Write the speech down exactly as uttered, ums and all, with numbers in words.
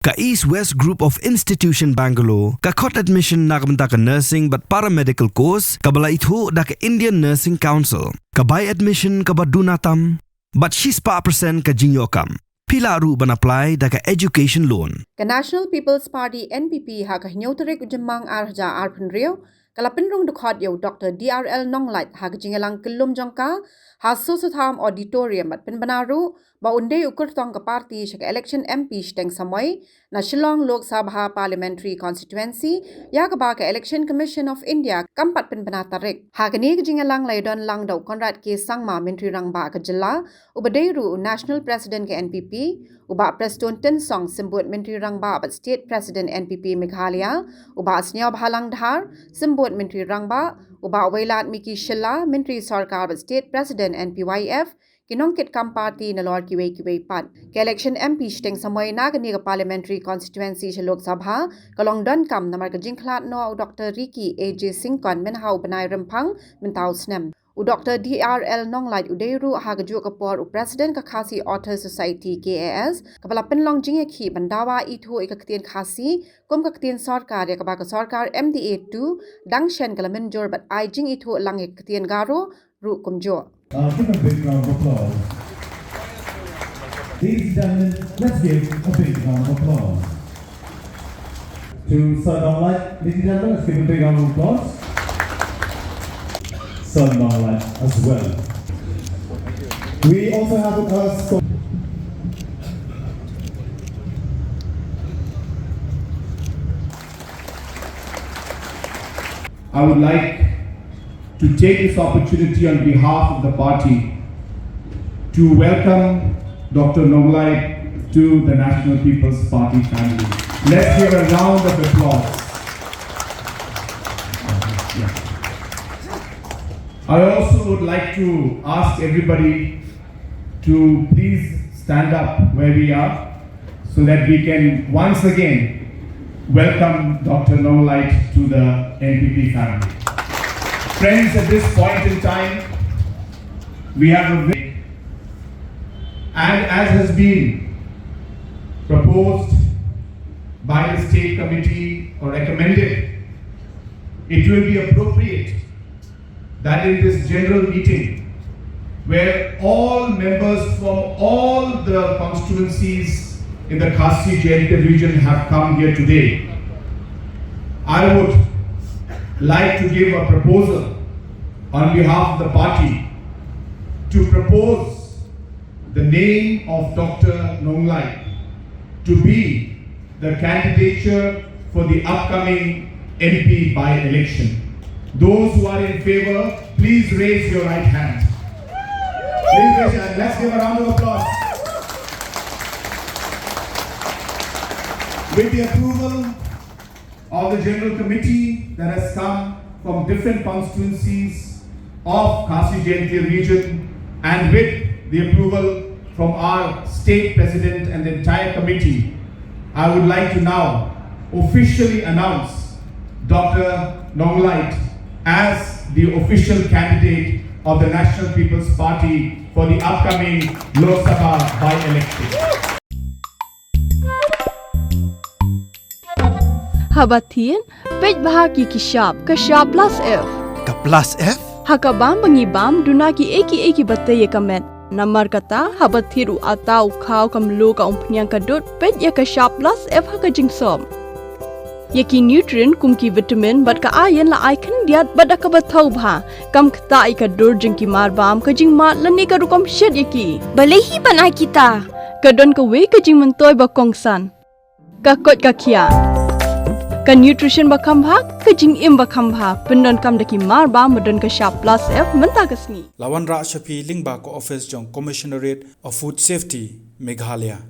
Ka East West Group of Institution Bangalore ka khot admission na ka bynta ka nursing bad paramedical course kaba la ithuh da ka Indian Nursing Council. Ka bai admission kaba duna tam bad shispah percent ka jingïoh kam. Phi lah ruh ban apply da ka education loan. Ka National People's Party, N P P, ha ka hynñiew tarik u Jymmang ar hajar arphew hynriew ka la pynrung dkhot ïa u Doctor D R L Nonglait ha ka jingïalang kyllum jong ka ha Sossotham Auditorium bad pynbna ruh ba un dei u kyrtong ka party sha ka election M P shiteng samoi na Shillong Lok Sabha Parliamentary Constituency, ïa kaba ka Election Commission of India kam pat pynbna tarik. Ha kane ka jingïalang la ïadon lang da u Conrad K Sangma, Myntri Rangbah ka jylla, uba dei ruh u National President ka N P P, u Bah Prestone Tynsong, Symbud Myntri Rangbah bad State President N P P Meghalaya, u Bah Sniawbhalang Dhar, Symbud Myntri Rangbah, u Bah Wailadmiki Shylla, Myntri Sorkar bad State President N P Y F, ki nongkitkam party nalor kiwei kiwei pat. Ka election M P shiteng samoi na kane ka Parliamentary Constituency sha Lok Sabha ka long donkam namar ka jingkhlad noh u Doctor Ricky A J Syngkon mynha u bnai Rymphang mynta u snem. U Doctor D R L Nonglait u dei ruh ha kajuh ka por u President ka Khasi Authors Society, K A S, kaba la pynlong jingïakhih ban dawa ithuh ïa ka ktien Khasi kum ka ktien sorkar, ïa kaba ka sorkar M D A two dang shen ka la mynjur bad ai jingithuh lang ïa ka ktien Garo ruh kumjuh. Uh, give a big round of applause. Ladies and gentlemen, let's give a big round of applause. To Sir Nonglait, ladies and gentlemen, let's give a big round of applause. Sir Nonglait as well. We also have with us. I would like to take this opportunity on behalf of the party to welcome Doctor Nonglait to the National People's Party family. Let's give a round of applause. I also would like to ask everybody to please stand up where we are so that we can once again welcome Doctor Nonglait to the N P P family. Friends, at this point in time, we have a, and as has been proposed by the state committee or recommended, it will be appropriate that in this general meeting, where all members from all the constituencies in the Khasi Jaintia region have come here today, I would like to give a proposal on behalf of the party to propose the name of Doctor Nonglait to be the candidature for the upcoming M P by-election. Those who are in favor, please raise your right hand. Please raise your hand. Let's give a round of applause. With the approval of the General Committee that has come from different constituencies of Khasi Jaintia region and with the approval from our state president and the entire committee, I would like to now officially announce Doctor Nonglait as the official candidate of the National People's Party for the upcoming Lok Sabha by-election. Haba thied, peit bha ki ki shap, ka shap plus F. Ka plus F? Ha ka bam ba ngi bam, duna ki ei ki ei kiba tei ïa ka met. Namar kata, haba thied u atta u khaw ka mluh ka umphniang ka dud, peit ïa ka shap plus F ha ka jingsop. Ïa ki nutrient kum ki vitamin bad ka iron la ai khyndiat bad da kaba thaw bha. Kam ktah ïa ka dur jong ki marbam, ka jingmad lane ka rukom shet ïa ki. Balei hi ban ai kita? Ka don kawei ka jingmyntoi ba kongsan. Ka koit ka khiah. Ka nutrition ba kham bha, ka jingim ba kham bha. Pyndonkam da ki marbam ba don ka shap plus F mynta ka sngi. La wanrah sha phi lyngba ka office jong Commissionerate of Food Safety, Meghalaya.